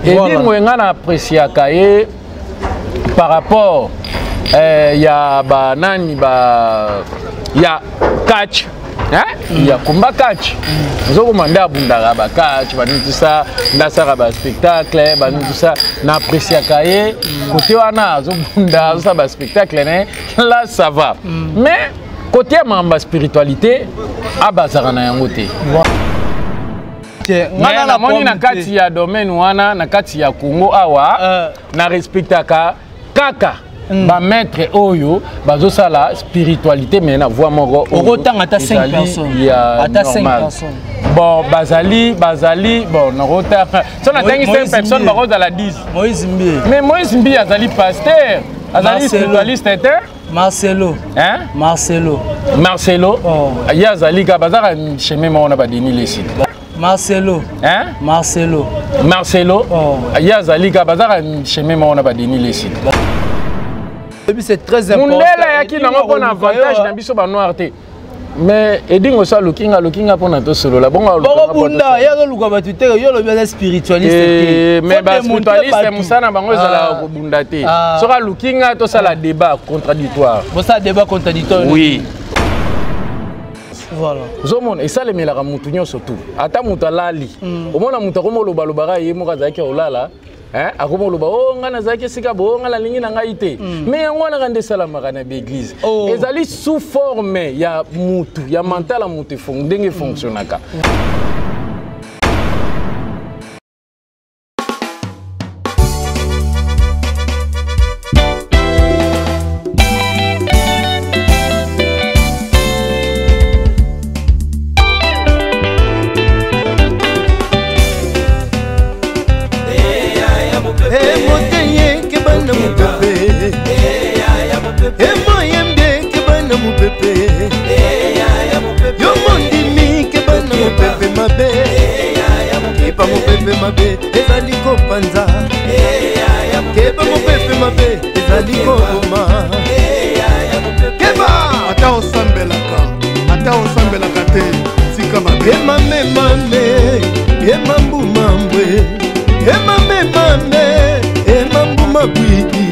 Edi Ngwenga na appréciaka ye par rapport eh, ya ba nani ba ya catch hein? Mm. ya combat catch mm. ozokoma nde abundaka ba catch banini tout ça nde asalaka ba spectacle banini tout ça na appréciaka ye mm. kote wana azobunda azosala ba spectacle ne là ça va mm. mais kote ya makambo ya spiritualité abazaka na yango te te namoni na kati ya domaine wana na kati ya congo awa uh. na respectaka kaka mm. bamaître oyo bazosala spiritualité mais na voix moko okotanga ata 5 personnes ya ata 5 personnes bon bazali bazali bon nakotanga so natangi 5 personnes bakozala 10 moïse mbiye mais moïse mbiye azali pasteur azali spiritualiste te Marcelo. Hein? Marcelo. Marcelo. Oh. Ye azali ka bazaka chemin moko na ba Denis Lessi. Marcelo. Hein? Marcelo. Marcelo. Oh. Ye azali ka bazaka chemin moko na ba Denis Lessi. C'est très important. Mundele ayaki nango mpo na avantage na biso ba noir te. Mais edingo so aluki nga aluki nga mpona tosolola bongo bokobunda ye azoluka bato te yo olobi aza spiritualiste te eh, mais baspiritualiste mosala na bango ezalaka ah. kobunda te ah. soki aluki nga tosala ah. débat contradictoire bosala débat contradictoire oui voilà ozomona esalemelaka motu nyonso tu ata moto alali mm. omona moto akoma olobalobaka ye moko azalaki olala Hein? akoma oloba o oh, ngai nazalaki esika boye oh, ngai nalingi na ngai te mm. mais yango wana kaka nde esalamaka na baeglise oh. ezali sous forme ya mutu ya mental ya mutu ndenge efonctionnaka mm. Keba mopepe mabe ezali kopanza keba mopepe mabe ezali koboma keba ata osambelaka ata osambelaka te tika mabe emame mame emambumambwe emame mame emambuma kwiki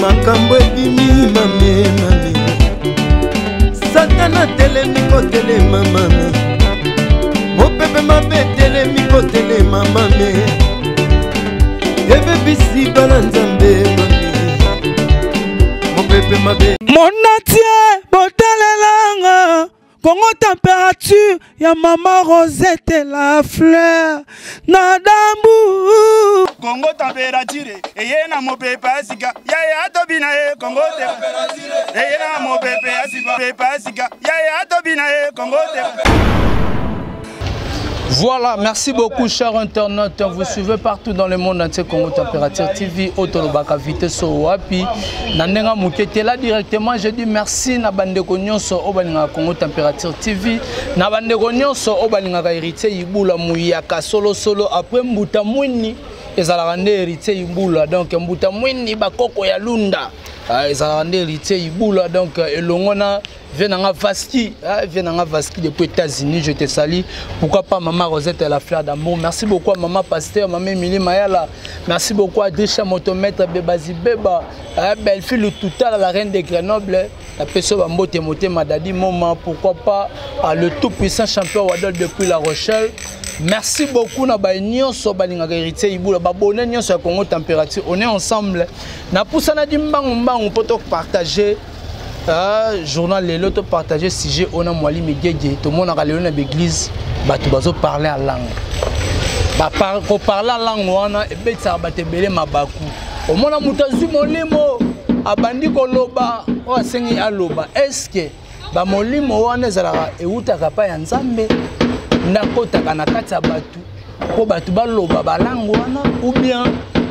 makambo ebimi mame mame satana telemi kotelema mame mopepe mabe telemi kotelema mame ebebisi bana nzambe mame mopepe mabe monatie botalelanga Congo température ya maman Rosette la fleur na dambu Congo température eye na mopepe ya sika yaya atobina ye Congo te eye na mopepe ya sika pepe ya sika yaya atobina ye Congo te Voilà, merci beaucoup, chers internautes. Vous suivez partout dans le monde entier Congo Température TV, Otolobaka Vitesse Wapi. Nandenga Mukete là directement, je dis merci na bandeko nyonso oyo balingaka Congo Température TV, na bandeko nyonso oyo balingaka héritier Ibula Muyaka solo solo après Mbuta Mwini ezalaka nde héritier Ibula donc Mbuta Mwini bakoko ya Lunda ah, ezalaka nde héritier Ibula donc elongo na Viens nanga Vaski, hein, viens nanga Vaski depuis États-Unis, je te salue. Pourquoi pas maman Rosette la fleur d'amour. Merci beaucoup à maman Pasteur, maman Emilie Mayala. Merci beaucoup à Drisha Motomètre Bebazi Beba, hein, belle-fille le Total la reine de Grenoble. La peso bambote mote madadi moma, pourquoi pas à le tout puissant champion Wadol depuis La Rochelle. Merci beaucoup na ba nyonso balingaka héritier Ibula, ba bonne nyonso ya Congo température. On est ensemble. Na pusana di mbangu mbangu po to partager Ah, journal lelo to partager sujet ona mwali migege tomonaka lelo na baeglise bato bazoparle ya langue koparle ya langue wana ebetisaka bato ebele mabaku omona moto azwi molimo abandi koloba oyo asengi aloba estce bamolimo wana ezalaka ewutaka pa ya nzambe nde akotaka na kati ya bato mpo bato baloba balangue wana ou bien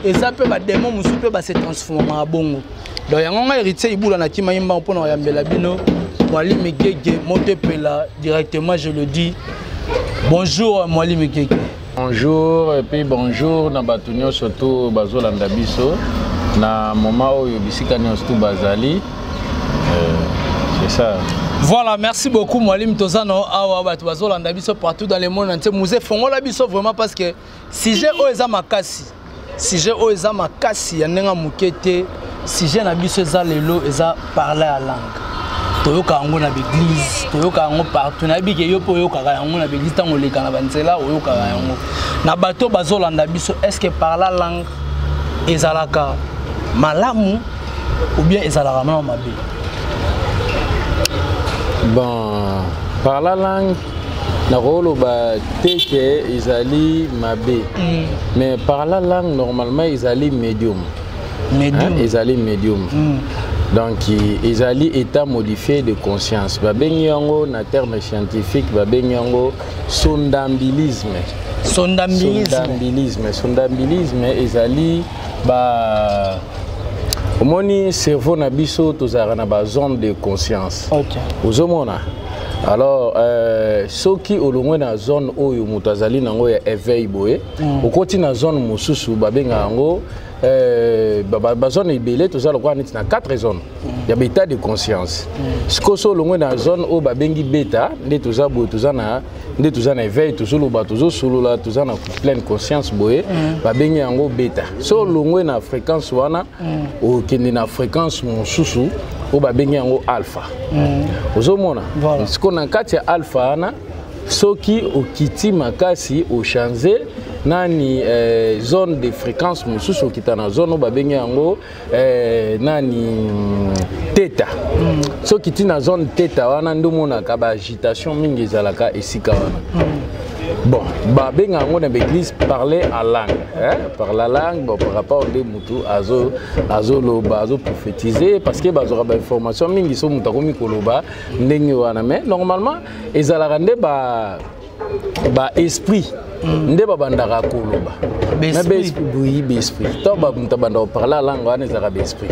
eza mpe bademo mosusu mpe base transformaka bongo donc yango ngai héritier ibula nakimaki mbango mpo na koyambela bino mwalimi gege moto epela directement je le dis bonjour mwalimi gege bonjour et puis bonjour na bato nyonso tu bazolanda biso na moment oyo bisika nyonso tu bazali euh, c'est ça Voilà, merci beaucoup Mwalim Tozano awa bato bazolanda biso partout dans le monde entier. Musée fongola biso vraiment parce que sujet oyo eza makasi. Sujet oyo eza makasi ya ndenge moke te. Sujet na biso eza lelo eza parler à langue. Toyoka yango na baeglise, toyoka yango partout. Nayebi ke yo mpe oyokaka yango na baeglise, ntango oleka na banzela oyokaka yango. Na bato bazolanda biso, est ce que parler à langue ezalaka malamu ou bien ezalaka malamu mabe? Bon, par la langue, nakoloba te ke ezali mabe, mais par la langue normalement ezali médium. Médium. Hein, ezali médium. Donc ezali état modifié de conscience. Babengi yango na terme scientifique, babengi yango sondambilisme. Sondambilisme. Sondambilisme, sondambilisme ezali ba omoni cerveau na biso, tozalaka na bazone de conscience. Ozomona, alors soki olongwe na zone oyo moto azali nango ya éveil boye, okoti na zone mosusu, babengaka yango bazone ebele. Toza lokola neti na 4 zone ya baétat de conscience. Sikoyo so olongwe na zone oyo babengi bêta, nde toza boye, toza na nde toza na éveil, tozoloba, tozosolola, toza na pleine conscience boye, babengi yango bêta. So olongwe na fréquence wana, okende na fréquence mosusu oyo babengi yango alpha. Ozomona? Voilà. Sikoyo na kati ya alpha wana, soki okiti makasi, ochange nani zone de fréquence mosusu, okita na zone oyo babengi yango nani thêta. Soki ti na zone thêta wana, nde omonaka baagitation mingi ezalaka esika wana. Bon, babenga yango na baeglise parler en langue, hein? Par la langue, bon, par rapport nde mutu azoloba, azoprophétiser, parce que bazwaka bainformation mingi. So moto akomi koloba ndenge wana, mais normalement ezalaka nde ba baesprit nde babandaka koloba. Baesprit. Na baesprit, oui, baesprit. To bamoto abanda koparler langue wana, ezalaka baesprit,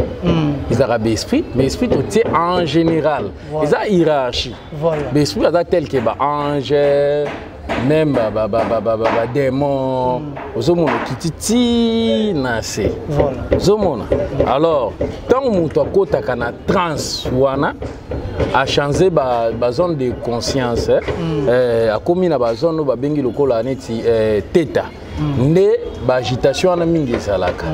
ezalaka baesprit. Mais esprit totie en général, eza hiérarchie. Baesprit aza tel que baange, même badémon. Ozomona, okiti ti na se. Ozomona, alors ntango moto akotaka na transe wana, achange bazone de conscience, akomi na bazone oyo babengi lokola neti thêta, nde baagitation wana mingi ezalaka.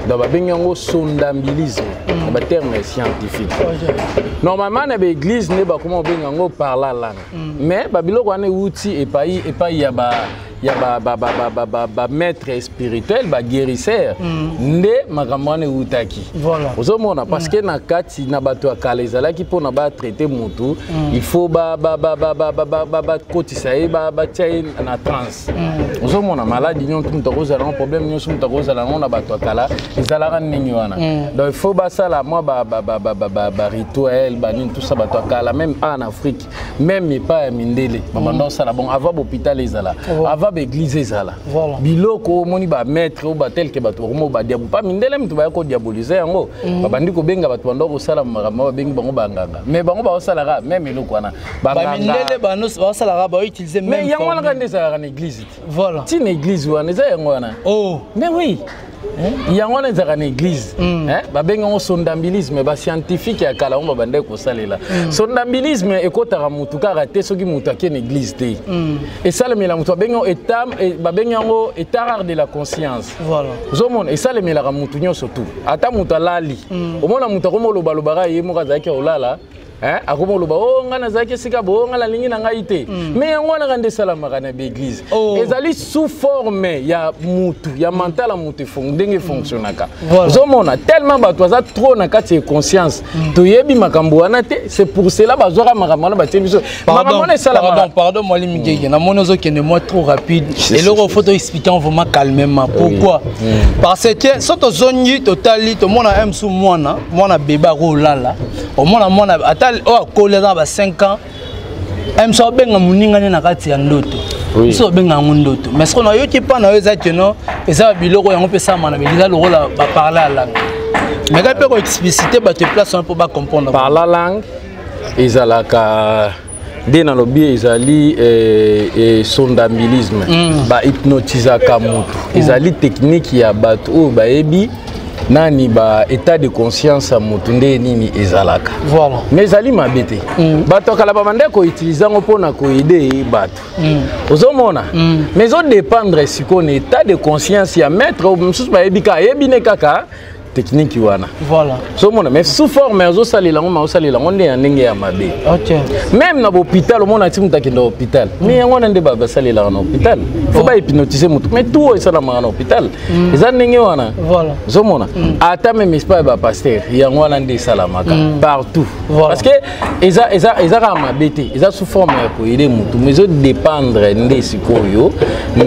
Donc babengi yango sondambilisme na baterme scientifique. Normalement na baeglise nde bakoma kobenga yango par la langue, mais babiloko wana euti epai ya ba ya ba ba spirituel, baguérisseur, nde makambo wana eutaki. Ozomona, parce que na kati na bato ya kala, ezalaki mpona batraite motu, il faut bakotisa ye, batia ye na transe. Ozomona, maladi nyonso moto akozala yango, problème nyonso moto akozala yango, na bato ya kala ezalaka ndenge wana. Donc il faut basala mwa barituel, banini, tout ça. Bato ya kala, même en Afrique, même epai ya mindele, babanda kosala bon avant bahôpital ezala, avant baeglise ezala. Biloko omoni, bamaître oyo batelke, bato bakoma badiabo pa mindele, moto baya kodiabolize yango, babandi kobenga bato banda kosala makambo, babengi bango banganga. Mais bango baosalaka même eloko wana. Bamindele baosalaka, bautilize. Mais yango wana kaka nde ezalaka na église te. Ntina église wana eza yango wana. Oh. Mais oui, yango wana ezalaka na église. Babengi yango sondambilisme. Bascientifique ya kala yango babandaki kosalela. Sondambilisme ekɔtaka motu kaka te soki motu ake na église te. Esalemela motu, babengi yango état rare de la conscience. Ozomona, esalemelaka motu nyonso tu, ata motu alali. Omona motu akoma olobalobaka, ye moko azalaki kolala, akoma oloba: "O ngai nazalaki esika boye, o ngai nalingi na ngai te." Mais yango wana kaka nde esalamaka na baeglise. Ezali sous forme ya mutu, ya mental ya mutu, ndenge efonctionnaka. Ozomona, tellement bato baza trop na kati ya conscience, toyebi makambo wana te. C'est pour cela bazwaka makambo wana, batie biso makambo wana esalamaka. Pardon, pardon, Mwalimu Ngenge, namoni ozokende mwa trop rapide. Eloko faut toexpliquer vraiment calmement. Pourquoi? Parce que so tozongi, totali, tomona msu mwana bébé akolala, omona mwana ata oyo akoli, aza na ba 5 ans, mso abenga moninga nde na kati ya ndoto. Biso obenga yango ndoto, mais soki nayoki mpa na yo, eza keno eza biloko yango mpe esalama na eza lokola baparler ya langue. Mais kaka mpe koexplicite bato place wana mpo bacomprendre. Par la langue ezalaka nde nalobi ezali sondambilisme. Bahypnotisaka motu, ezali technique ya bato oyo bayebi. Nani ba état de conscience ya motu nde nini ezalaka. Voilà. Mais ezali mabe te. Bato ya kala babandaki koutilize yango mpona koede bato. Ozomona. Mais ezodépendre sikoyo na état de conscience ya maître oyo mosusu bayebi kaka, ayebi ne kaka technique wana. Voilà. Ozomona, mais sous forme azosalela yango, ma osalela yango nde ya ndenge ya mabe. Même na bahôpital, omona ti moto akenda hôpital, mais yango wana nde basalelaka na hôpital, faut bahypnotiser motu. Mais tout oyo esalamaka na hôpital eza ndenge wana. Voilà. Ozomona, ata même espa ya bapasteur, yango wana nde esalamaka partout. Voilà. Parce que eza kaka mabe te, eza sous forme ya koyede motu, mais ezodépendre nde sikoyo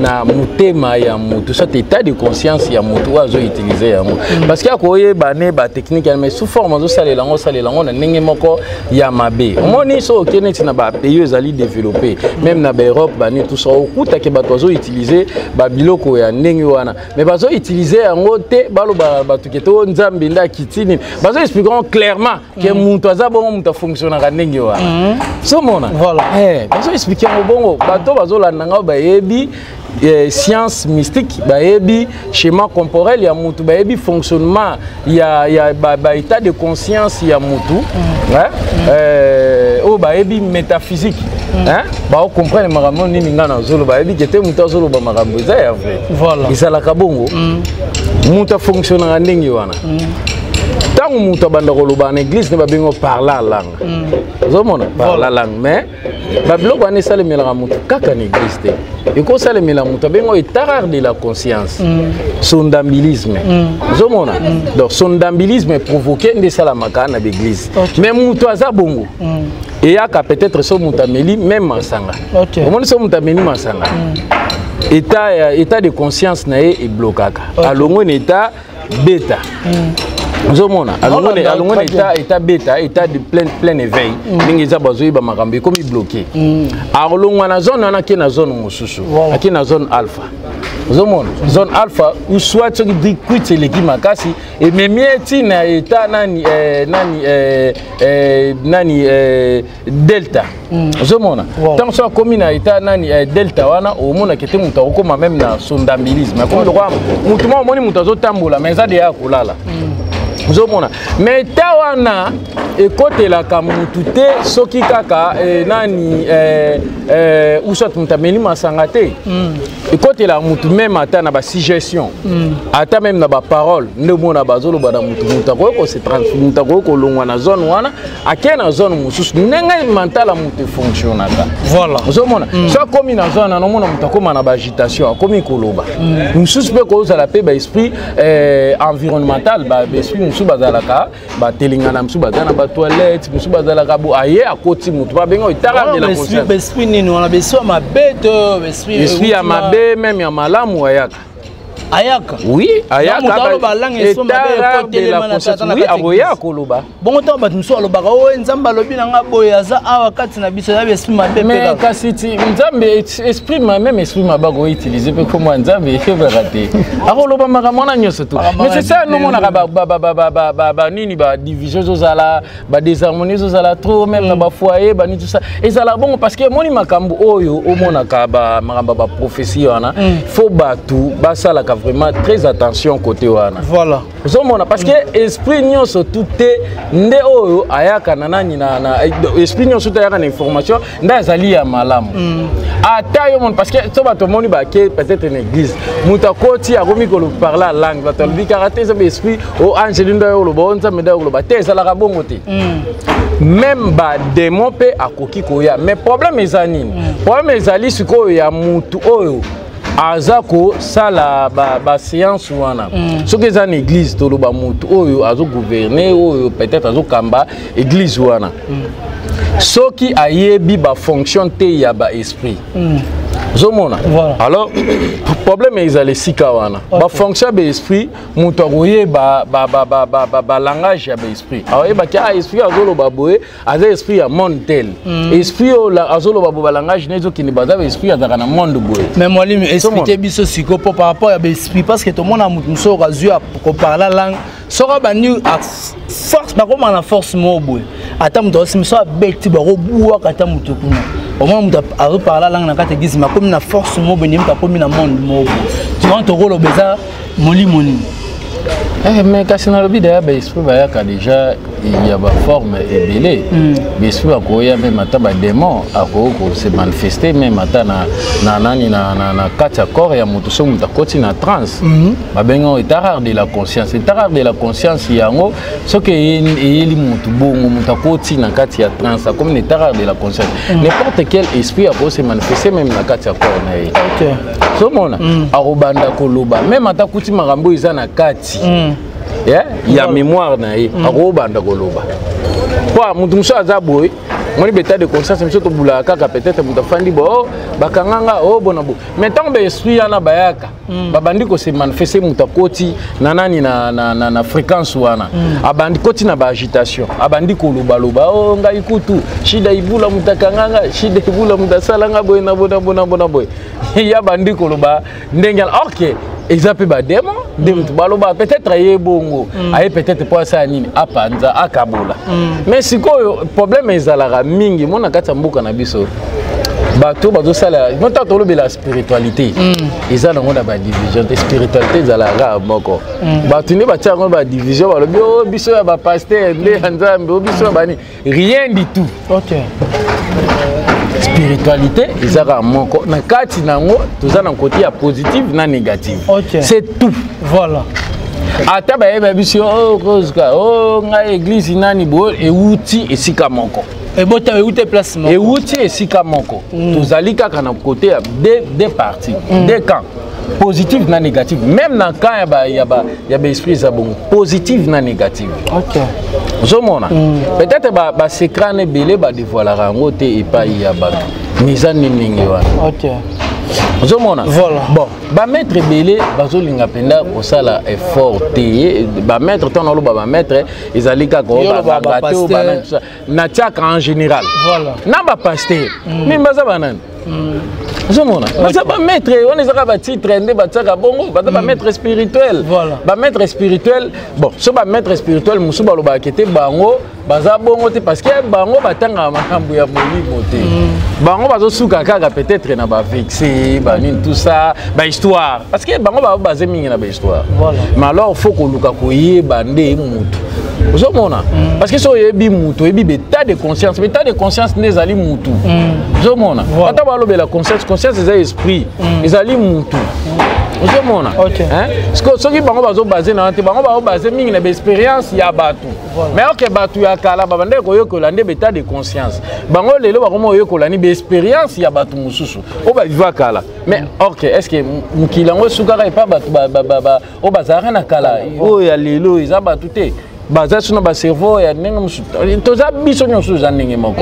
na motema ya motu, soit état de conscience ya motu oyo azoutilize yango, parce que akoyeba ne batechnique yana, mais sous forme azosalela yango, osalela yango na ndenge moko ya mabe. Omoni, so oke neti na bapays oyo ezali développé, même na baEurope, bani, tout ça, okutake bato bazoutilize babiloko ya ndenge wana, mais bazoutilize yango te balobaka bato ke to Nzambe nde akiti nini. Bazoexplike yango clairement ke moto aza bongo, moto afonctionnaka ndenge wana, somona. Voilà. Bazoexplike yango bongo. Bato bazolanda ngo bayebi science mystique, bayebi schéma corporel ya mutu, bayebi fonctionnement ya ba état de conscience ya mutu, hein? Oyo bayebi métaphysique, hein? Baocomprendre makambo nini ngai nazoloba, bayebi ke te motu azoloba makambo eza ya vrai. Voilà. Ezalaka bongo, moto afonctionnaka ndenge wana. Ntango moto abanda koloba na église, nde babengi parler langue. Ozomona, parler langue, mais babiloko wana esalemelaka motu kaka na église te. Ekosalemela moto, abengo état rare de la conscience, somnambulisme. Ozomona, donc somnambulisme provoqué nde esalamaka na baeglise, mais moto aza bongo, eyaka peut-être so moto ameli même masanga. Omoni, so moto ameli masanga, état de conscience na ye eblokaka, alongwe na état bêta. Ozomona, alongwe na état bêta, état de plein éveil, ndenge eza bazoyeba makambo, ekomi bloqué. Alongwa na zone wana, ake na zone mosusu, ake na zone alpha. Ozomona, zone alpha, ou soit soki dikwit eleki makasi, ememi ye ntina état nani, delta. Ozomona, ntango so akomi na état nani, delta wana, omonaka ete moto akokóma même na somnambulisme, akomi lokola motu moko, omoni moto azotambola, mais eza deya kolala. Ozomona, mais état wana ekotelaka motu te soki kaka nani, ou soit moto ameli masanga te. Ekotelaka motu même ata na basuggestion, ata même na baparole nde omona bazoloba na motu. Motu akoki kose, motu akoki kolongwa na zone wana, ake na zone mosusu, ndenge mental ya moto efonctionnaka. Voilà. Ozomona, so akomi na zone wana, omona moto akóma na baagitation, akomi koloba mosusu. Mpe kozala mpe baesprit environnemental, baesprit mosusu bazalaka batelingana, mosusu baza na batoilette, mosusu bazalaka bo aye akoti motu, babenga état rare de la conscience. Baesprit nini wana? Baesprit ya mabe to esprit ya mabe, même ya malamu ayaka. Ayaka? Oui, ayaka. Moto aloba langue eso mabe ekotelema na tata na Oui, akoya koloba. Bongo ntango bato mosusu alobaka oyo Nzambe alobi na nga boye, aza awa kati na biso, eza esprit mabe mpe. Mais kasi ti Nzambe, esprit même esprit mabe akoutilize mpe komwa Nzambe, eyebaka te, akoloba makambo wana nyonso tu. Mais c'est ça, nomonaka banini, badivision ezozala, badésharmonie ezozala trop, même na bafoyer, bani, tout ça ezala bongo, parce que emoni makambo oyo omonaka, makambo ya baprophétie wana, faut bato basalaka vraiment très attention côté wana. Voilà. Ozomona, parce que esprit nyonso tu te nde oyo ayaka na nani, na esprit nyonso te ayaka na information nde azali ya malamu. Ata yo moni, parce que so bato omoni bake peut-être na église, moto akoti, akomi koloparler langue, bato alobi kaka te eza baesprit o angeli nde oyo oloba, o Nzambe nde oyo oloba te. Ezalaka bongo te. Même badémon mpe akoki koya. Mais problème eza nini? Problème ezali sikoyo ya mutu oyo aza kosala baséance wana. Soki eza na église, toloba motu oyo azogouverne, oyo peut-être azokamba église wana, soki ayebi bafonction te ya baesprit. Ozomona? Voilà. Alors problème ezala esika wana. Bafonction ya baesprit, moto akoyeba balangage ya baesprit, akoyebaki a esprit azoloba boye aza esprit ya monde tel, esprit oyo azoloba boye, balangage ne ezokende, baza baesprit azalaka na monde boye. Mais mwalimu, explique biso sikoyo mpo par rapport ya baesprit, parce que tomona motu mosusu oyo azwi koparler langue, soki abandi force, bakóma na force moko boye, ata moto aosimi so abeti, bakobwaka ata moto kuna. Omona moto azoparler langue na kati église, mais akomi na force moko boye, nde moto akomi na monde moko boye. Souvent tokoloba eza molimo nini? Eh, mais kasi nalobi deya baesprit bayaka déjà ya baforme ebele. Baesprit bakoya même ata badémon akoki kose manifester même ata na nani na kati ya corps ya moto. Soki moto akoti na transe, babengi yango état rare de la conscience. État rare de la conscience yango, soki eyeli motu bongo, moto akoti na kati ya transe, akomi na état rare de la conscience, n'importe quel esprit akoki se manifester même na kati ya corps na ye. Somona akobanda koloba, même ata kuti makambo oyo eza na kati ya mémoire na ye, akobanda koloba. Po motu mosusu aza boye, moni baétat de conscience mosusu tobulaka kaka, peut-être moto afandi bo, oh, bakanganga o bona bo. Mais ntango baesprit wana bayaka, babandi kose manifester, moto akoti na nani na fréquence wana, abandi koti na baagitation, abandi kolobaloba: o ngai kutu shida ibula, moto akanganga shida ibula, moto asalanga boye na boye na boye na boye na boye. Ye abandi koloba ndenge wana, or que eza mpe badémon nde moto baloba. Peut-être aye bongo, aye peut-être mpo asala nini, apanza, akabola. Mais sikoyo problème ezalaka mingi mo na kati ya mboka na biso, bato bazosala ntango tolobela spiritualité, eza nango na badivision te. Spiritualité ezalaka kaka moko. Bato nde batia yango badivision, balobi o biso ya bapaster nde ya Nzambe, o biso ya bani, rien du tout. Spiritualité eza kaka moko. Na kati na yango toza na côté ya positive na négative. C'est tout. Ata bayeba biso o Roseka o ngai église nani boye, ewuti esika moko. Ebota euti place moko. Ewuti esika moko. Tozali kaka na côté ya deux parties, deux camps, positive na négative. Même na camp ya baesprit eza bongo, positive na négative. Ozomona, peut-être basecret wana ebele badévoilaka yango te epai ya bato, mais eza nde ndenge wana. Ozomona. Bon, bamaître ebele bazolinga mpenza kosala effort te. Bamaître, ntango naloba bamaître, ezali kaka oyo Yo loba baganga te, oyo bapasteur. banani, tout ça. Natiaka en général. Na bapaster mingi baza banani, ozomona, baza bamaître wana, ezaka batitre nde batiaka bongo, baza bamaître spirituel. Bamaître spirituel, bon, so bamaître spirituel mosusu balobaka te, bango baza bongo te, parce que bango batangaka makambo ya molimo te. Bango bazosuka kaka peut-être na bavexe banini, tout ça, bahistoire, parce que bango baza mingi na bahistoire. Mais alors faut koluka koyeba nde mutu, ozomona, parce que so oyebi mutu, oyebi baétat de conscience. Baétat de conscience nde ezali mutu, ozomona. Ata balobela conscience, conscience eza esprit, ezali mutu, ozomona. Hein? Soki bango bazobaser na wana te, bango bazobaser mingi na baexpérience ya bato. Mais oke bato ya kala babandaki koyekola nde baétat de conscience. Bango lelo bakoma koyekola ni baexpérience ya bato mosusu oyo baviva kala. Mais ok, est ce que mokili yango esukaka epa bato oyo bazalaka na kala? Oyo ya lelo eza bato te, baza so na bacerveau ya ndenge mosusu. Toza biso nyonso eza ndenge moko.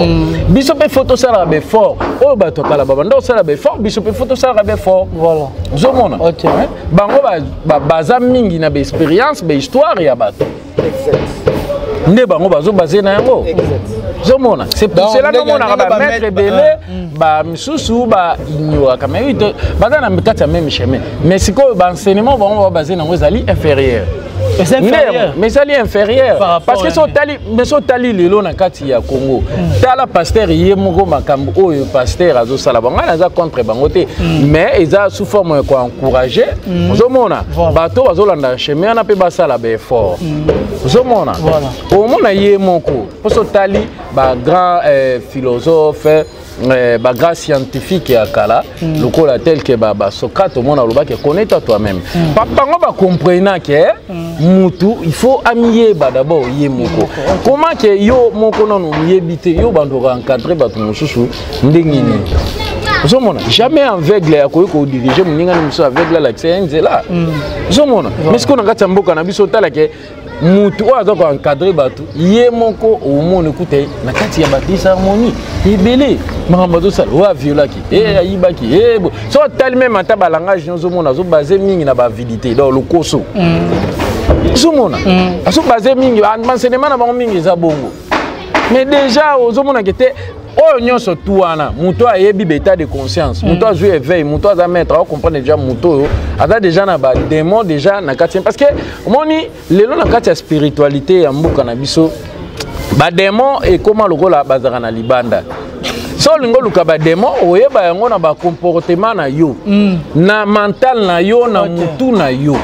Biso mpe faut tosalaka baeffort oyo bato ya kala babanda kosala baeffort, biso mpe faut tosalaka baeffort. Ozomona. Hein? Bango baza mingi na baexpérience, bahistoire ya bato nde bango bazobaser na yango, ozomona. C'est pour Donc, cela ndenge nomonaka bamaître ebele bamisusu baignoraka, mais oui, baza na kati ya même chemin, mais sikoyo baenseignement bango babaser nango ezali inférieur. Eza inférieur. Mais ezali inférieur. Par rapport Parce que ya so otali, mais so otali lelo na kati ya Congo, tala paster ye moko, makambo oyo paster azosala, bango ngai naza contre bango te, mais eza sous forme ya koencourager, ozomona. Bato bazolanda chemin wana mpe basala baeffort, ozomona. Omona ye moko, mpo so otali bagrand philosophe, bagrand scientifique ya kala, lokola tel que baSocrate, omona alobaki: "Connais-toi toi-même." Bango bacomprenant ke mutu il faut amiyeba d'abord ye moko. Comment ke yo moko nano omiyebi te, yo bando encadrer bato mosusu ndenge nini? Ozomona, jamais aveugle akoki kodiriger moningani mosusu aveugle, alakisa ye nzela, ozomona. Mais sikoyo na kati ya mboka na biso, otalake mutu oyo aza koencadrer bato, ye moko omona ekuta ye na kati ya badisharmonie ebele, makambo azosala oyo, aviolaki e, ayibaki e bo. So otali même ata balangage nyonso, ozomona azobaser mingi na baavidité, donc lokoso, ozomona azobaser mingi baenseignement na bango mingi eza bongo. Mais déjà ozomonake te, oyo nyonso tu wana, moto ayebi baétat de conscience, moto azwi éveil, moto aza maître, acomprendre déjà moto oyo aza déjà na badémon déjà na kati. Parce que omoni lelo na kati ya spiritualité ya mboka na biso, badémon ekóma lokola bazalaka na libanda. So olingi oluka badémon, oyeba yango na bacomportement na yo, na mental na yo, na mutu na yo.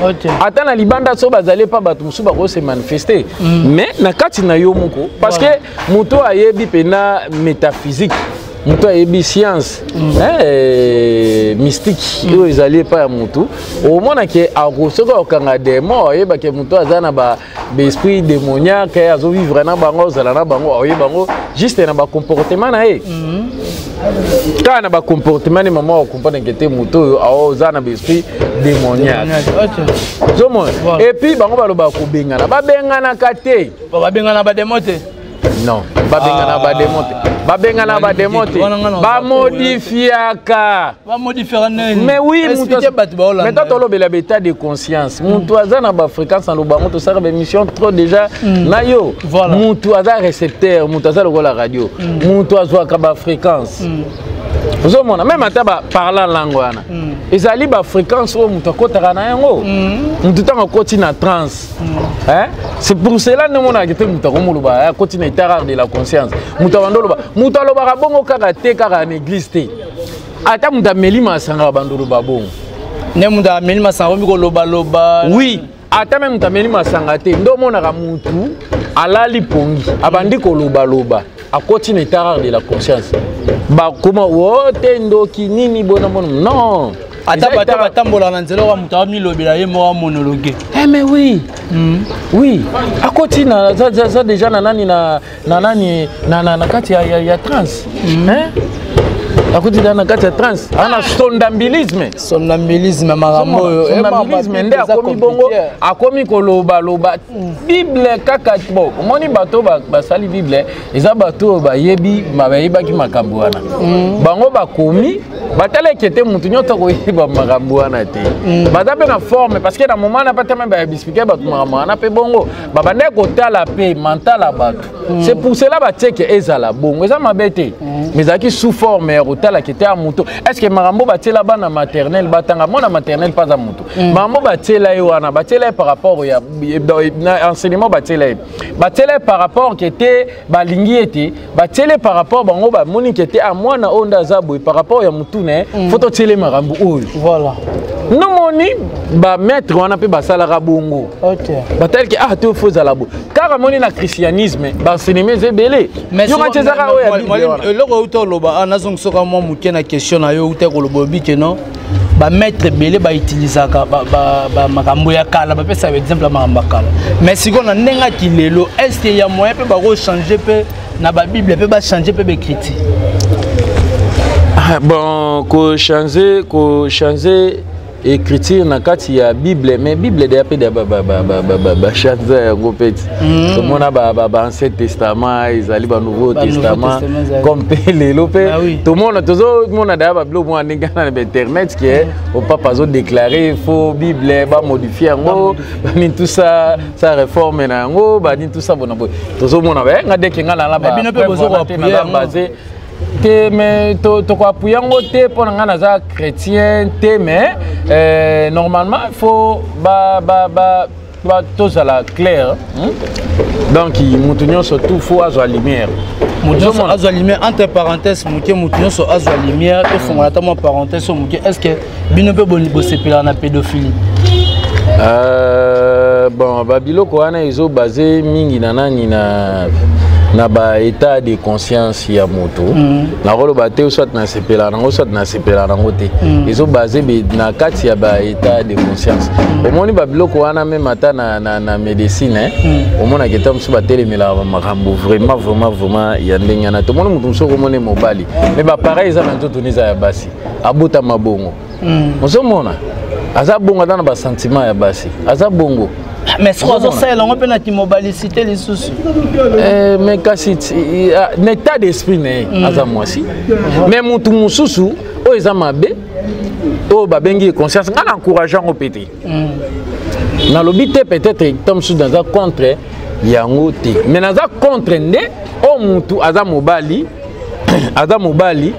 Ata na libanda, so bazali epa bato mosusu, bakose manifester, mais na kati na yo moko, parce que moto ayebi mpena métaphysique, moto ayebi science mystique oyo ezali epai ya motu, omonake soki akokanga démon, ayebake motu aza na baesprit démoniaque, azovivre na bango, ozala na bango, aoyeba yango juste na bacomportement na ye. Kaka na bacomportement ne, mama, okomprendre ke te, moto oyo aoza na baesprit démoniaque. Ozomona? Et puis bango balobaka kobengana, babenganaka te. Babengana badémon te? Non, babengana badémon te, babengana badémon te, bamodifiaka. Bamodifiaka nini? Mais oui, mais tant tolobela baétat de conscience, moto aza na bafréquence na lobango, tosalaka baémission trop déjà na yo. Moto aza récepteur, moto aza lokola radio, moto azwaka bafréquence. Ozomona, même ata baparla langue wana, ezali bafréquence oyo moto akɔtaka na yango. Moto ntango akɔti na transe, hein? C'est pour cela nde omonaka te, moto akomoloba, akoti na état rare de la conscience. Moto abanda oloba, moto alobaka bongo kaka te, kaka na église te, ata moto ameli masanga, abanda oloba bongo. Nde moto ameli masanga omi kolobaloba? Oui, ata même moto ameli masanga te, nde omonaka motu alali pongi, abandi kolobaloba, akoti na état rare de la conscience. Bakoma o te, ndoki nini bona bona, non. Ata bato batambolaka na nzela oyo, moto amilobela ye moko, amonologue. Eh, mais oui, oui, akoti na aza déjà na nani, na nani, na kati ya transe, hein? Akoti na kati ya transe, ana somnambulisme. Somnambulisme, makambo oyo. Somnambulisme nde akomi bongo, akomi kolobaloba. Bible kaka, bon, omoni bato basali Bible, eza bato oyo bayebi, bayebaki makambo wana. Bango bakomi, batalaki ete motu nyonso akoyeba makambo wana te. Baza mpe na forme, parce que na moment na patama baexpliquer bato makambo wana mpe bongo, babandaki kotala mpe mental ya bato. C'est pour cela batieke ezala bongo, eza mabe te, mais ezalaki sous forme ya kotalaka ete ya moto, est ce que makambo batiela bana maternelle batanga, mwana maternelle mpe aza moto, makambo batiela ye wana, batiela ye par rapport ya na enseignement, batiela ye par rapport ke te, balingi ete batiele par rapport bango bamoni ke te, a mwana oyo nde aza boye, par rapport ya motu na ye, faut totiele makambo oyo. Nomoni bamaître wana mpe basalaka bongo, bataliki, ah te, faut ezala boye. Kaka moni na christianisme, baenseignement eza ebele, yoka ti ezaka oyo ya Bible wana. Eloko outa oloba, nazongisoka mwa moke na question na yo. Outa koloba, obi ke non, bamaître ebele bautilisaka makambo ya kala, bapesaka exemple ya makambo ya kala. Mais sikoyo, na ndenge aki lelo, est ce que ya moyen mpe bakochange mpe na babible, mpe bachange mpe baécriture? Ah, bon, kochange écriture na kati ya Bible, mais Bible deya mpe bachange yango mpe ti tomona baancien testament, ezali banouveau testament, comme mpe lelo mpe tomona, tozomona daya babiloko mwa ndenge wana na bainternet ke opapa azodéclare faut Bible bamodifie yango, banini, tout ça, sa réforme na yango, banini, tout ça, bona boye tozomona nga deke nga nala base te, mais tokoappuyer yango te. Mpo na ngai, naza chrétien te, mais normalement il faut ba tozala clair, Donc moto nyonso tout faut azwa lumière. Moto nyonso azwa lumière. Entre parenthèse moke, moto nyonso azwa lumière, tofongola ata mwa parenthèse oyo moke. Est ce que bino mpe bosepelaka na pédophilie? Bon, babiloko wana ezobase mingi na nani, na baétat de conscience ya moto. Nakoloba te soit nasepela nango, soit nasepela nango te. Ezobase na kati ya baétat de conscience. Omoni babiloko wana, même ata na médecine, eh? Omonaka eta mosusu batelemelaka bamakambo vraiment, vraiment, vraiment ya ndenge wana. Tomoni moto mosusu, okomona mobali, mais bapareil eza na nzoto eza ya basi, abotama bongo. Ozomona aza bongo, aza na basentiment ya basi, aza bongo. Mais soki azosalela yango mpe na kimobalicité lisusu? Mais kasi na état d'esprit na ye, aza mwasi. Mais motu mosusu oyo eza mabe, oyo babengi conscience, ngai na encourage yango mpe te. Nalobi te, peut-être ta mosusu naza contre yango te, mais naza contre nde oyo motu aza mobali, aza mobali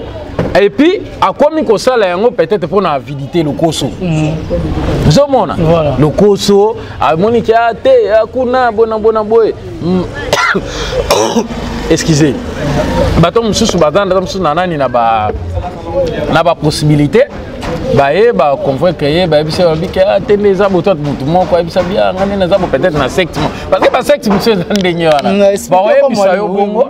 et puis akomi kosala yango peut-être mpona avidité, lokoso. Ozomona lokoso, amoniki a te, kuna bona bona boye. Excusez, bato mosusu baza na mosusu na nani, na ba na bapossibilité, baye baconvaincre ye, bayebisa ye, balobi ke te, nde eza boto motu moko ayebisa bia nga nde naza bo peut-être na secte mo, parce que basecte mosusu eza ndenge wana, bakoyebisa yo bongo,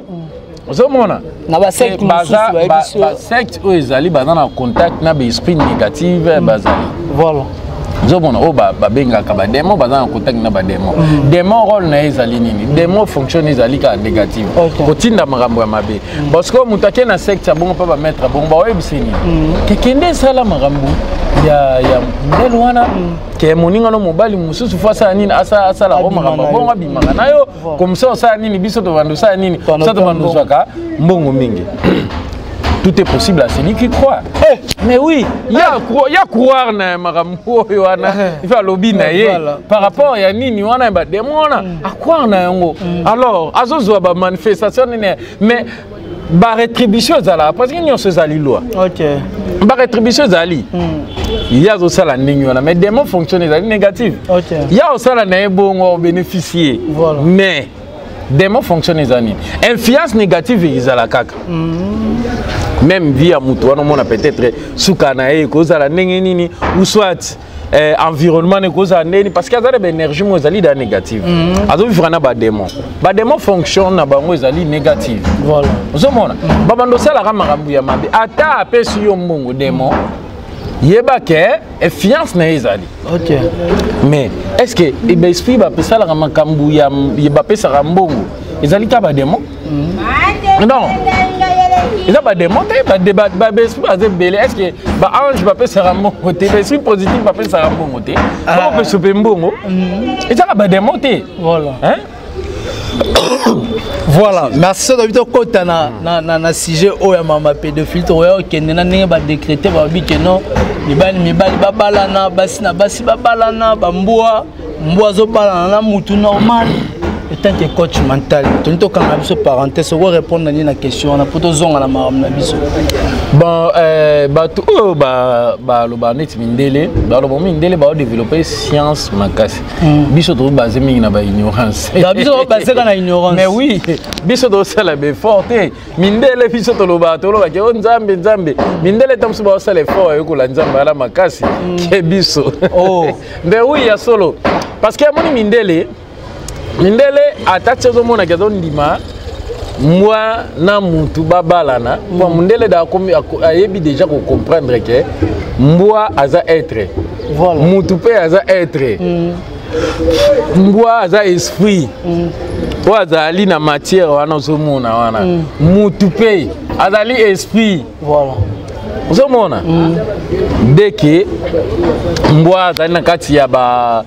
ozomona. Na basecte mosusu bayebisi yo. Basecte oyo ezali, baza na contact na baesprit négative, bazali. Voilà. Ozomona, oyo babengaka badémon, baza na contact na badémon. Démon, rôle na ye ezali nini? Démon, fonction ezali kaka négative, kotinda makambo ya mabe, parce que moto ake na secte ya bongo mpe bamaître bongo baoyebisa nini? Kekende esala makambo ya modèle wana, ke moninga no mobali mosusu fo asala nini? Asala o makambo bongo, abimaka na yo comme ça, osala nini? Biso tobanda osala nini? Sa tobanda ozwaka mbongo mingi. Tout est possible à celui qui croit. Eh. Mais oui, il y a, y a croire na makambo oyo wana, il faut alobi na ye par rapport ya nini wana, badémon wana, acroire na yango. Alors azozwa bamanifestation nini, mais barétribution ezalaka, parce que nyonso ezali loi. Barétribution ezali. Ye azosala ndenge wana, mais démon, fonction ezali négative. Ye azosala na ye bongo, obénéficier, mais démon, fonction eza nini? Influence négative ezala kaka. Même vie ya motu wana, omona peut-être suka na ye ekozala ndenge nini, ou soit environnement ekozala ndenge, parce que aza na baénergie moko ezali da négative. Azovivre na badémon. Badémon, fonction na bango ezali négative. Ozomona, babando osalaka makambo ya mabe. Ata apesi yo mbongo, démon, yeba ke influence na ye ezali. Mais est ce que baesprit bapesalaka makambo ya bapesaka mbongo ezali kaka badémon? Non, eza badémon te, baesprit baza ebele. Est ce que baange bapesaka mbongo te? Baesprit positif bapesaka mbongo te? Bakopesa mpe mbongo, ezaka badémon te. Voilà. Hein? Voilà, merci. Soki tokɔta na sujet oyo ya mama pédophile, tokoya kokende na ndenge badécréter, balobi ke non, mibali mibali babalana, basi na basi babalana, bambwa mbwa azobalana na mutu normal. Etant que coach mental, toni tokanga biso parenthèse, oko répondre nini na question wana mpo tozonga na makambo na biso? Bon, bato oyo baloba neti mindele, baloba mindele baodéveloppe science makasi. Biso tozobase mingi na baignorance. Biso tozobase na ignorance. Mais oui, biso tozosala baeffort te. Mindele, biso tolobaka, tolobaki o Nzambe, Nzambe. Mindele ta mosusu baosala effort ayekola Nzambe ala makasi ke biso. Mais oui, ya solo, parce que amoni mindele, mindele ata ti ozomonaki azondima mbwa na mutu babalana, mpo mundele da ayebi déjà kocomprendre ke mbwa aza être, mutu mpe aza être. Mbwa aza esprit oyo azali na matière wana ozomona wana. Mutu mpe azali esprit. Ozomona deke mbwa azali na kati ya ba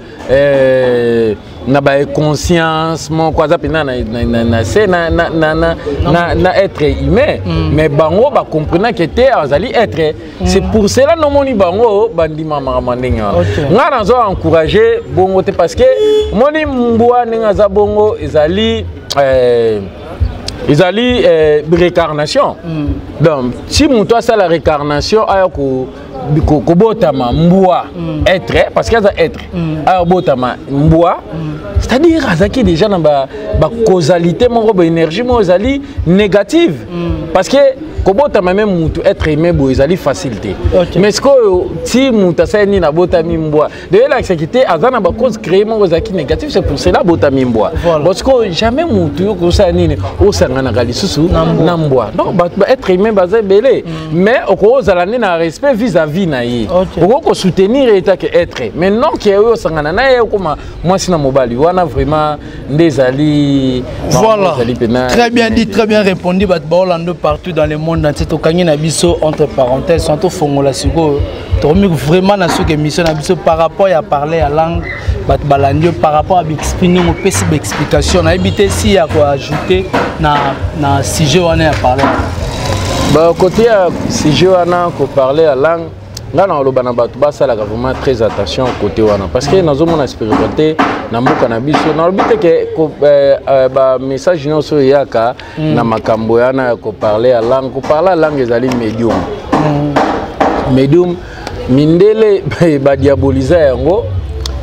na baconscience moko, aza mpenza na se na être humain, mais bango bacomprenake te azali être. C'est pour cela nomoni bango bandima makambo ndenge wana. Ngai nazo encourage bongo te, parce que moni mbwa ndenge aza bongo ezali réincarnation. Donc si moto asala réincarnation, aya kobotama mbwa, être, parce que aza être, aya kobotama mbwa, c'est-à-dire azalaki déjà na bacausalité moko, baénergie moko ezali négative, parce que kobotama même mutu être humain boye ezali facile te. Mais sikoyo ti mutu asali nini, abotami mbwa, de elakisaki te aza na bacause créé moko ezalaki négatif. C'est pour cela abotami mbwa. Bon, sikoyo jamais mutu yo kosala nini, osanganaka lisusu na mbwa. Donc bato ba être humain baza ebele, mais okozala nde na respect vis-à-vis na ye, okoki kosoutenir ye take être, mais non ke oyo osangana na ye okoma mwasi na mobali wana, vraiment nde ezali. Voilà, très bien dit, très bien répondu. Bato baolando partout dans le monde entier, tokangi na biso entre parenthèses, so tofongola sikoyo, tokomi vraiment na soki émission na biso par rapport ya parler ya langue. Bato balandi yo par rapport ya baexplique, ndenge opesi baexplication, nayebi te si ya koajoute na sujet wana ya parler. Ba côté ya sujet wana, koparler ya langue, ngai na koloba na bato basalaka vraiment très attention côté wana, parce que nazomona spiritualité na mboka na biso. Nalobi te ke bamessage nyonso oyo eyaka na makambo wana ya koparler ya langue. Koparler ya langue ezali médium. Médium, mindele badiaboliza yango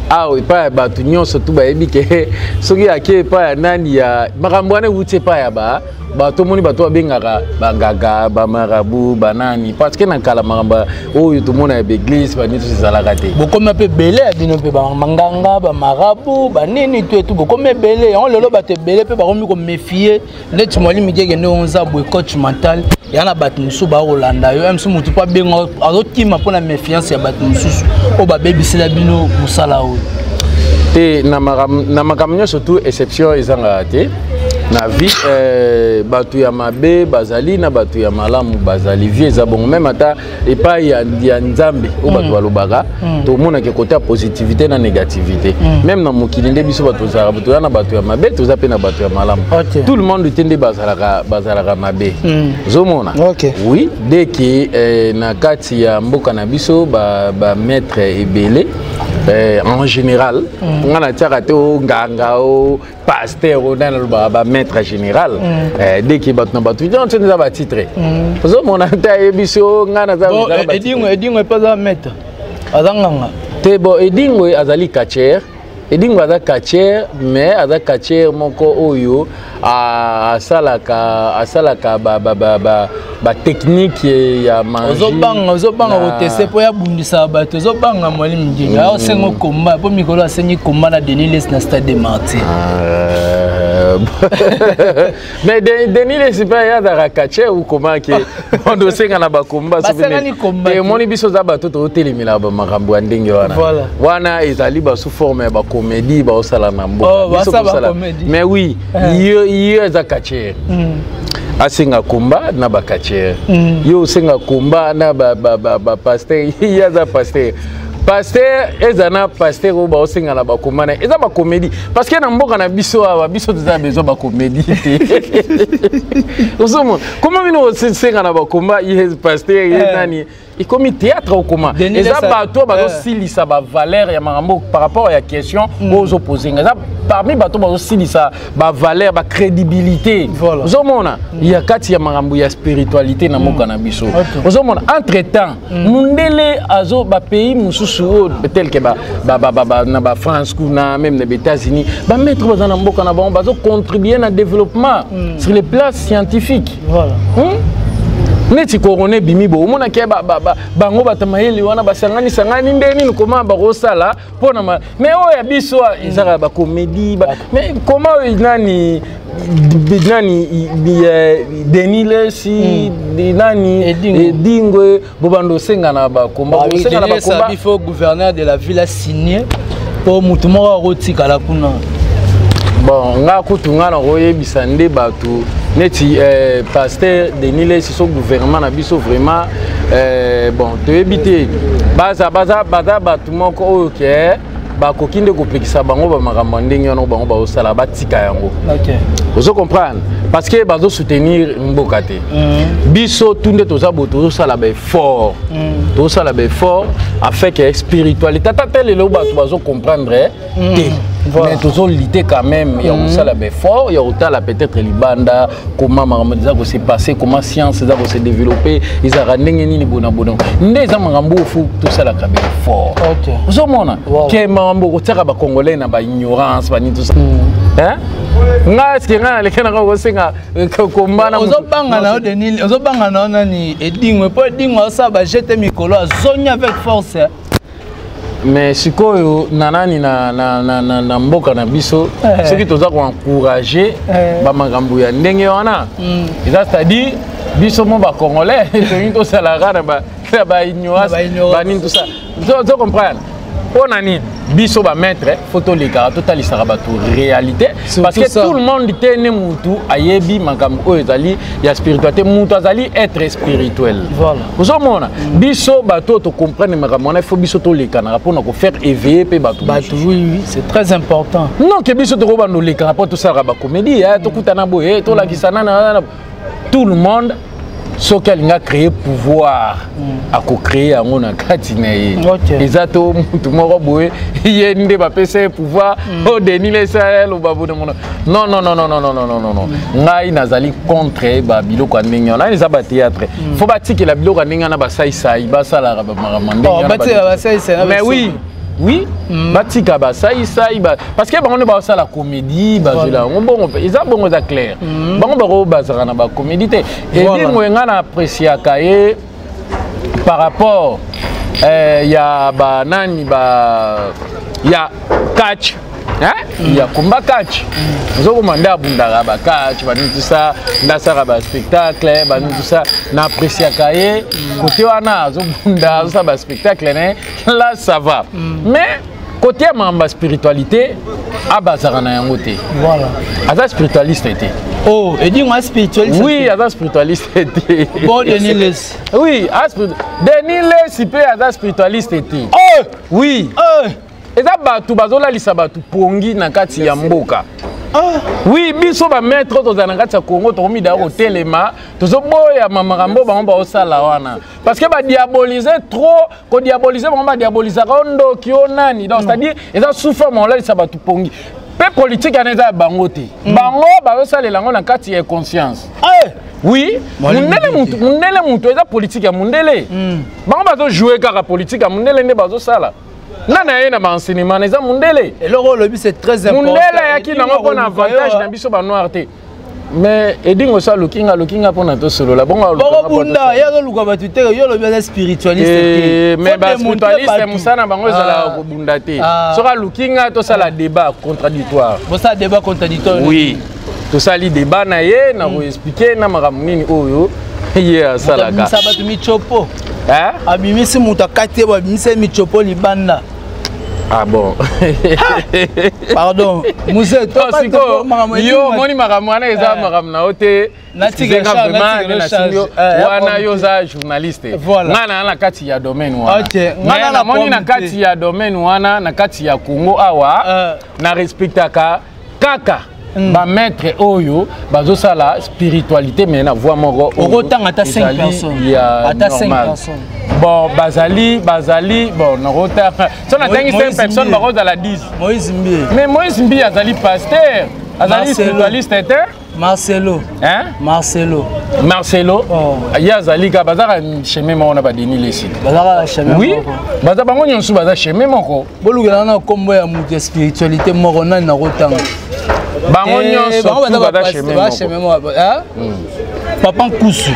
awa epai ya bato nyonso tu bayebi ke soki ake epai ya nani ya makambo wana, ewuti epai ya ba Bato omoni, bato babengaka banganga, bamarabu, banani, parce que na kala makambo oyo tomona ya baeglise, banini, toso ezalaka te. Bokomi mpe ebele ya bino mpe banganga, bamarabu, banini, to etu bokomi ebele yango. Lelo bato ebele mpe bakomi koméfier. Neti Mwalimu Gege, nde oza boye, coach mental ya na bato mosusu bakolanda yo mosusu, motu mpo abenga azokima mpona méfiance ya bato mosusu oyo babebisela bino mosala oyo. Te, na makambo nyonso tu, exception ezangaka te na vie. Bato ya mabe bazali na bato ya malamu bazali. Vie eza bongo. Même ata epai ya Nzambe oyo bato balobaka, tomonaka côté ya positivité na négativité. Même na mokili nde biso bato tozalaka, toza na bato ya mabe, toza mpe na bato ya malamu. Tout le monde te nde bazalaka mabe. Ozomona? Oui, dès que na kati ya mboka na biso bamaître ebele, en général, nga natiaka te o nganga, o pasteur, o nani, alobaka bamaître général. Dès que bato na bato nyonso eza batitre, ozomona te, ayebi so nga naza. Bon, Edingo, Edingo epe aza maître, aza nganga? Te, bon, Edingo azali catcheur. Edingo aza catcheur, mais aza catcheur moko oyo asalaka batechnique ya magie. Ozobanga koteste mpo yabundisaka bato. Ozobanga Mwalimu Gege aosenga komba mpo mikolo asengi komba na Denis Lessie na Stade des Martyrs. Mais Denis Lessie mpe ye azalaka catcheur ou comment ke mondo osenga na bakomba? Basengani komba te. Omoni, biso oza bato totelemela bamakambo ya ndenge wana. Wana ezali basous forme ya bacomédie baosala na mboka. Oh, Biso basala tosala. bacomédie. Mais oui, ye eza catcheur, asenga komba na bacatcheur. Yo osenga komba na bapasteur, ye aza pasteur. Pasteur eza na pasteur oyo baosenga na bakomba na ye, eza bacomédie, parce que na mboka na biso awa, biso toza besoin bacomédie te. Ozomona koma bino osenga na bakomba, ye pasteur, ye nani, ekomi théâtre okoma. Denis Eza bato oyo bazosilisa bavaleur ya makambo par rapport ya question oyo ozopose nga. Eza parmi bato bazosilisa bavaleur, bacrédibilité. Ozomona, ya kati ya makambo ya spiritualité na mboka na biso. Ozomona, entre temps mundele azo bapays mosusu oyo tel que na bafrance kuna, même na baÉtats-Unis, bamaître baza na mboka na bango, bazocontribue na développement sur le plan scientifique. Neti corona ebimi bo, omonaki bango bato mayele wana basangani sangani nde nini, koma bakosala mpona mais oyo ya biso ezaka bacomédie. Mais koma oyo nani nani, Denis Lessie, nani, Edingo. Edingwe, bobanda osenga na bakomba, osenga na bakomba. Il faut gouverneur de la ville a signé mpo motu moko akotikala kuna. Bon, nga kutu nga na koyebisa nde bato neti pasteur Denis Lessie, so gouvernement na biso vraiment, bon, toyebi te, baza bato moko oyo ke bakoki nde kopekisa bango bamakambo ya ndenge wana oyo bango bazosala, batika yango. Ozo comprendre? Parce que bazosoutenir mboka te. Biso tu nde toza boye, tozosala baeffort, tozosala baeffort afin que spiritualité ata te lelo bato bazocomprendre te. Mais tozolutter quand même ya kosala baeffort ya kotala peut-être libanda comment makambo eza kose passer, comment science eza kose développer, ezalaka ndenge nini, bona bona nde eza makambo oyo faut tosalaka baeffort. Ozomona ke makambo kotiaka bacongolais na baignorance, banini, tosa. Hein? Nga eske nga naleki nanga kosenga komba na Ozobanga na yo Denis, ozobanga na yo nani, Edingwe, mpo Edingwe azosala bajete mikolo, azongi avec force. Mais sikoyo na nani na mboka na biso, soki toza koencourage bamakambo ya ndenge wana, eza c'est-à-dire biso mo bacongolais tolingi tosalaka na baignorance, banini, tosa. Ozo comprendre mpo na nini biso bamaître faut tolekaka, totalisaka bato réalité, parce que ça. Tout le monde te ne mutu ayebi makambo oyo ezali ya spiritualité. Mutu azali être spirituel. Ozomona, biso bato oyo tocomprendre makambo wana, il faut biso tolekanaka mpona kofaire éveiller mpe bato. Bato, oui, c'est très important. Non ke biso tokobanda olekaka mpo tosalaka bacomédie, tokutana boye, tolakisa nana. Tout le monde soki alingi acréer pouvoir, akocréer yango na kati na ye. Eza to mutu moko boye, ye nde bapesa ye pouvoir o Denis Lessie aloba boye mono. Non, non, non, non, non, non, non, non, non, ngai nazali contre babiloko ya ndenge wana. Eza bathéâtre, faut batikela biloko ya ndenge wana basaisai basalaka bamakambo ya ndenge wana. Batikela basaisai na Mais oui. Oui, batika basaisai ba, parce que bango nde bazosala comédie, bazwela yango bongo mpe eza bongo, eza clair. Bango bako bazalaka na bacomédie te. Edingwe, nga na appréciaka ye par rapport ya banani ba ya catch, hein? Ya combat catch, ozokoma nde abundaka bacatch, banini, tout ça, nde asalaka baspectacle, banini, tout ça. Na appréciaka ye côté wana, azobunda, azosala baspectacle ne, là ça va. Mais côté ya makambo ya spiritualité, abazaka na yango te. Aza spiritualiste te. Oh, Edingwe spiritualiste? Oui, aza spiritualiste te. Bon, Denis Lessi? Oui, Denis Lessi mpe aza spiritualiste te. Oh! Oui. Oh! Eza bato bazolalisa bato pongi na kati ya mboka. Ah. Oui, biso bamaître oyo tozala na kati ya Congo, tokomida kotelema, tozoboyama makambo bango baosala wana, parce que badiabolise trop, kodiabolise bango, badiabolisaka o ndoki, o nani. Donc, c'est à dire, eza sous forme olalisa bato pongi. Mpe politike wana eza ya bango te. Bango bazosalela yango na kati ya conscience. Eh! Oui. Mwalimu. Mundele mutu, mundele mutu, eza politike ya mundele. Bango bazojoue kaka politike ya mundele nde bazosala. Nani aye na baenseignement na eza mundele. Eloko olobi, c'est très important. Mundele ayaki nango mpo na avantage na biso banoir te. Mais Edingwe so alukinga, alukinga mpona tosolola bongo, alukanga mpo Bokobunda. tosolola. Ye azoluka bato te. Yo olobi aza spiritualiste te. Eh, mais Faut démontrer baspiritualiste, bato. mosala na bango ezalaka Ah. kobunda te. Ah. Soki alukinga, tosala débat contradictoire. Bosala débat contradictoire? Oui, tosali débat na ye na koexpliquer na makambo nini oyo ye asalaka. Abimisa bato michopo. Hein? Abimisi moto akati ye bo, abimisi ye michopo libanda. Ah bon. Pardon, muse. Sikoyo yo omoni makambo wana eza Eh. makambo na yo te. Natika Excusez nga charge, vraiment, natika nde nasimbi yo. charge. Eh, Wana ya yo oza journaliste. Voilà. Nga na kati ya domaine wana. Ok, nga Mais na namoni na pompe te. kati ya domaine wana, na kati ya Congo awa, Eh. na respectaka kaka bamaître oyo bazosala spiritualité, mais na voie moko oyo Okotanga ata cinq ezali personnes. ya Ata cinq normal. personnes. Bon, bazali, bon, nakotanga so natangi Moïse 5 personnes, Mbiye. bakozala 10. Moïse Mbiye. Mais Moïse Mbiye azali pasteur, azali Marcelo. spiritualiste te. Marcelo. Hein? Marcelo. Marcelo. Oh. Ye azali kaka, bazaka chemin moko na baDenis Lessi. Bazalaka chemin Oui. moko. Baza bango nyonso, baza chemin moko. Bolukela na nkombo ya moto ya spiritualité moko, nani nakotanga? Bango Eh, nyonso bango tu baza baza chemin baza moko. chemin moko. Hein? Papa Nkusu.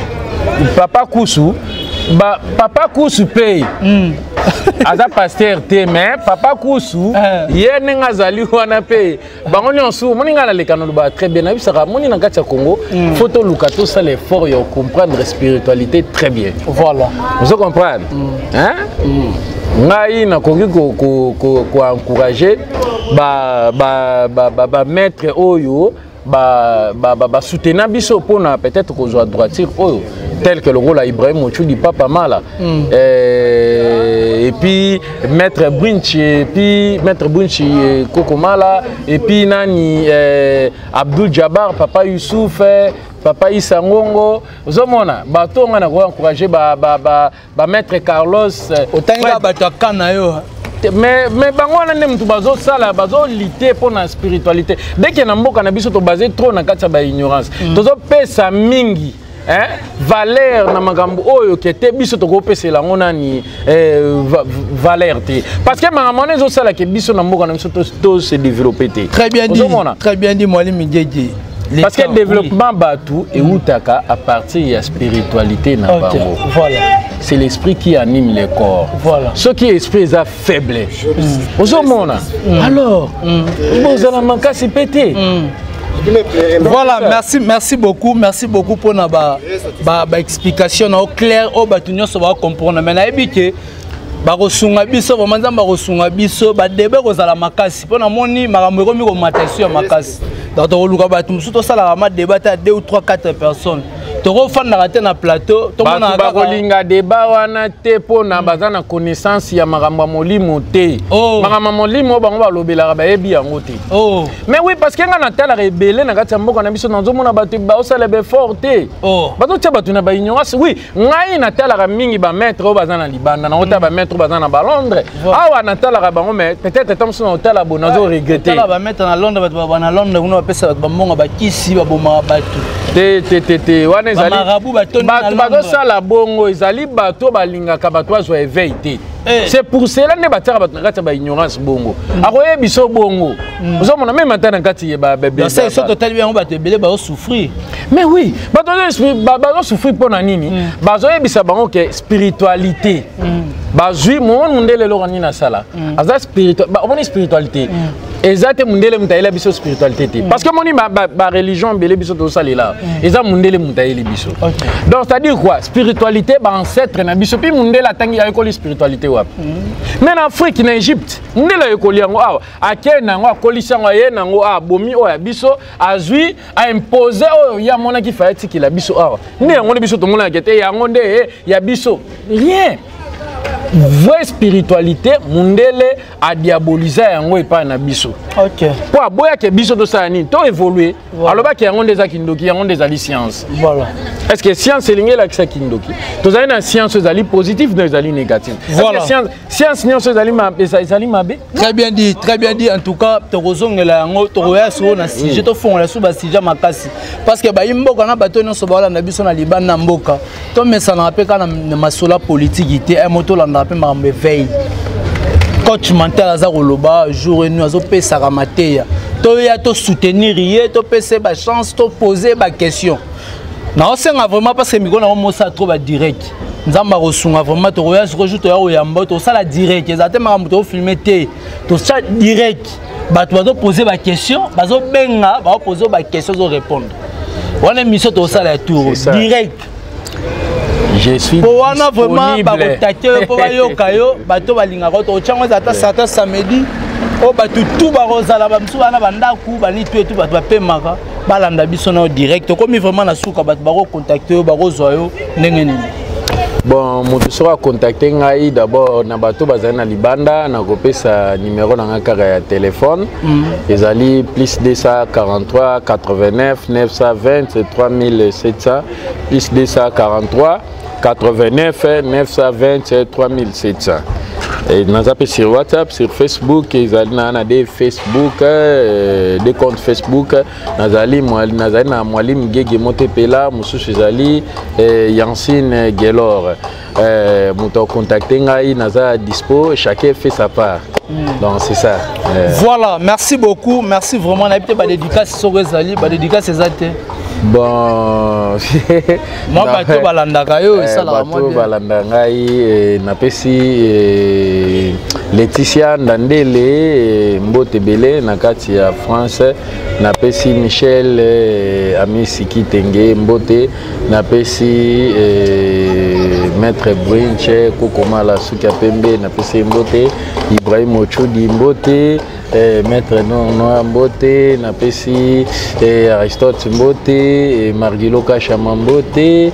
Papa Kusu ba, Papa Kusu mpe aza pasteur te, mais Papa Kusu, Eh. ye ndenge azali wana mpe, bango nyonso omoni. Ngai naleka nalobaka très bien, nayebisaka, moni na kati ya Congo, faut toluka tosala effort ya comprendre spiritualité très bien. Ozo comprendre, hein? Ngai nakoki koencourage bamaître oyo basoutenir biso mpona peut-être kozwa droiture oyo, tel que lokola Ibrahim Ochudi, Papa Mala, et puis Maître Brinch, et puis Maître Brinch Koko Mala, et puis nani, Abdul Jabbar, Papa Youssouf, Papa Issa Ngongo. Ozomona bato nga na koencourage bamaître Carlos, Otangi kaka bato ya kan na yo. Mais bango wana nde motu bazosala, bazolite mpo na spiritualité. Dès que na mboka na biso tobase trop na kati ya baignorance, tozopesa mingi, hein, valeur na makambo oyo ke te biso tokopesela yango nani, valeur te, parce que makambo wana ezosalaka biso na mboka na biso to se développer te. Très bien dit. Ozomona? Très bien dit, Mwalimu Djedje. Parce que développement bato eutaka à partir ya spiritualité na bango. C'est l'esprit qui anime le corps. Soki esprit eza faible, ozomona, alors bozala makasi mpe te. Voilà, merci, merci beaucoup, merci beaucoup pour na ba explication na clair oyo bato nyonso ba comprendre. Mais nayebi ke bakosunga biso vraiment, Nzambe akosunga biso, badebe kozala makasi mpo namoni makambo ekomi komata esu ya makasi. Donc tokoluka bato mosusu, tosalaka ma débat te ya 2 ou 3 4 personnes, tokofandaka te na plateau. Bato Tomonaka kaka bakolinga débat wana te mpona baza na connaissance ya makambo ya molimo te. Oh. Makambo ya molimo oyo bango balobelaka, bayebi yango te. Oh. Mais oui, parce que nga natalaka ebele na kati ya mboka na biso, nazomona bato baosala baeffort te. Oh. Bazotia bato na baignorance. Oui, ngai natalaka mingi bamaître oyo baza na libanda, naotala bamaître oyo baza na baLondres. Awa natalaka bango, mais peut-être ta mosusu naotala bo nazo regretter. Tala bamaître na Londres, bato baba na Londres kuna bapesa bato bambongo, bakisi, babomaka bato. Te, te, te, te, wana wana ezali bato bazosala bongo, ezali bato balingaka bato bazwa éveil te. C'est pour cela nde batiaka bato na kati ya baignorance bongo. Akoyebi so bongo, ozomona même ata na kati ya totali yango, bato ebele bazosouffrir. Mais oui, bato bazosouffrir mpo na nini? Bazoyebisa bango ke spiritualité bazwi momoni mundele. Eloko nini asala aza omoni spiritualité eza te. Mundele moto ayela biso spiritualité te, parce que omoni bareligion ebele biso tozosalela eza mundele moto ayeli biso. Donc c'est à dire quoi? Spiritualité, baancêtre na biso mpe mundele atangi, ayekoli spiritualité wapi? Mais na Afrique, na Égypte, mundele ayekoli yango awa, akei na yango, akolisi yango, aye na yango, abomi oyo ya biso, azwi, aimpose oyo ye amonaki fa atikela biso awa. Nde yango nde biso tomonaka te, yango nde ya biso. Rien, vraie spiritualité, mundele adiaboliza yango epai na biso mpo aboyaki biso tosala nini? To évolue. Alobaki yango nde eza kindoki, yango nde ezali science. Est ce que science elingi elakisa kindoki? Tozali na science ezali positif no ezali négatif. Science nyonso ezali mabe. Très bien dit, très bien dit. En tout cas, tokozongela yango, tokoya sikoyo na sujet, tofongola so basujet makasi, parce que bayi mboka na bato nyonso baolanda biso na libanda na mboka, tomesanaka mpe kaka na masolo ya politiki te. Mo tolandaka mpe makambo éveil. Coach mental aza koloba jour et nuit, azopesaka mateya. Toya tosoutenir ye, topesa ye bachance, topose baquestion. Naosenga vraiment, parce que mikolo nango mosala trop badirect. Nzambe akosunga vraiment. Tokoya sikoyo jour toya koyamba, tosala direct. Eza te makambo tofilme te, tosala direct. Bato bazopose baquestion, bazobenga, baopose baquestion, ozorépondre. Wana émission tosala ya tour direct. Je suis Po wana vraiment bakotake yo mpo bayoka yo. Bato balingaka totyango, eza ata certain samedi oyo bato tu bakozala, bamosusu bana bandako bani tu etu, bato bapemaka, balanda biso na yo direct. Tokomi vraiment na suka. Bato bakocontacte yo, bakozwa yo ndenge nini? Bon, moto soki acontacte ngai, d'abord na bato bazali na libanda, nakopesa numero na ngai kaka ya telefone. Ezali plus 243 89 920 3700, plus 243 89 920 3700. Et naza mpe sur WhatsApp, sur Facebook. Ezali na de Facebook, de compte Facebook. Nazali na Mwalimu Gege Motepela, mosusu ezali Yansine Gelor. Moto acontacte ngai, naza dispo. Chacun fait sa part. Donc c'est ça. Voilà, merci beaucoup, merci vraiment. Nayebi te badédicace soko ezali, badédicace eza te? Bon. Mwa bato balandaka yo, esalaka mwa. Bato balanda ngai, napesi Laetitia Ndandele mbote ebele na kati ya France. Napesi Michel Amisi Kitenge mbote. Napesi Maître Brinche Kokomala suki ya pembe, napesi ye mbote. Ibrahim Ochudi mbote. Maître Noir Noir mbote. Napesi Aristote mbote, Margilo Kashama mbote,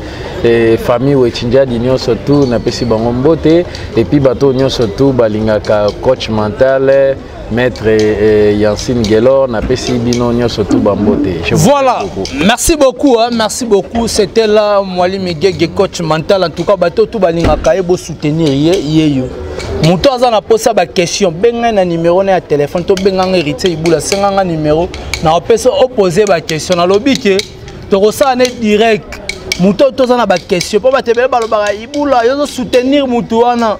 famille Wechinjadi nyonso tu, napesi bango mbote. Et puis bato nyonso tu balingaka coach mental Maître Yansine Gelor, napesi bino nyonso tu bambote. Voilà, merci beaucoup, hein, merci beaucoup. C'était là Mwalimu Gege, coach mental. En tout cas, bato tu balingaka ye, bosoutenir ye. Ye yo moto aza na posa baquestion, bengai na numero na ya telefone to benganga Héritier Ibula, senganga numero na opesa, opose baquestion. Nalobi ke tokosala ne direct. Moto toza na baquestion, mpo bato ebele balobaka Ibula, yo ozosoutenir motu wana.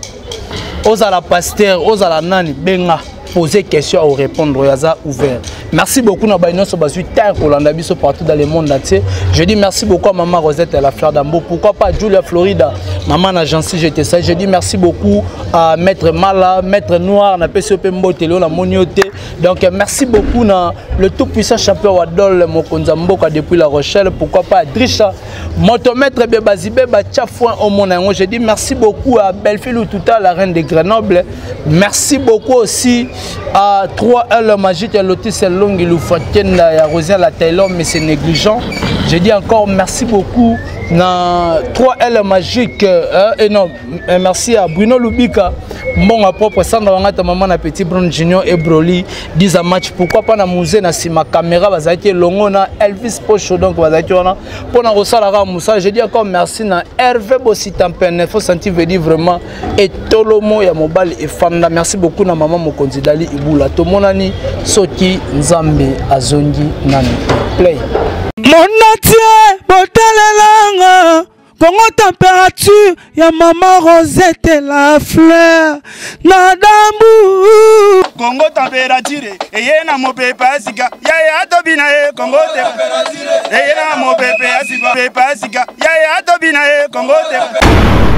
Ozala pasteur, ozala nani, benga, poser question ou répondre, yaza ouvert. Merci beaucoup na baye nyonso bazwi terre kolanda biso partout dans le monde entier. Je dis merci beaucoup à maman Rosette à la Fleur d'Ambo, pourquoi pas Julia Florida, maman na Jancy, je te salue. Je dis merci beaucoup à Maître Mala, Maître Noir, na pesi pe mbote leo na moni te. Donc merci beaucoup na le tout puissant champion Wadol mokonza mboka depuis La Rochelle, pourquoi pas Drisha Motomètre Bebazibe Bacha Foin au monde. Je dis merci beaucoup à Belfilou Touta, la reine de Grenoble. Merci beaucoup aussi à 3L Magique Lotis Longi Loufatenda et à Rosien la Taylor, mais c'est négligent. Je dis encore merci beaucoup na 3L Magique et non, merci à Bruno Lubika, mbongo propre, Sandra Wangata, maman na Petit Brown Junior et Broly 10 à match, pourquoi pas na musée na sima caméra bazalaki longo na Elvis Pocho. Donc bazalaki wana mpona kosalaka mosala. Je dis encore merci na Hervé Bositampene, faut sentir veut dire vraiment etolomo ya mobali efanda. Merci beaucoup na mama mokonzi Dali Ibula. Tomonani soki Nzambe azongi nani. Play. Monatie botalelanga. Congo température ya mama Rosette la fleur na dambu. Congo température eye na mopepe ya sika yaya tobina ye Congo eye na mopepe ya sika pepe ya sika yaya tobina ye Congo te.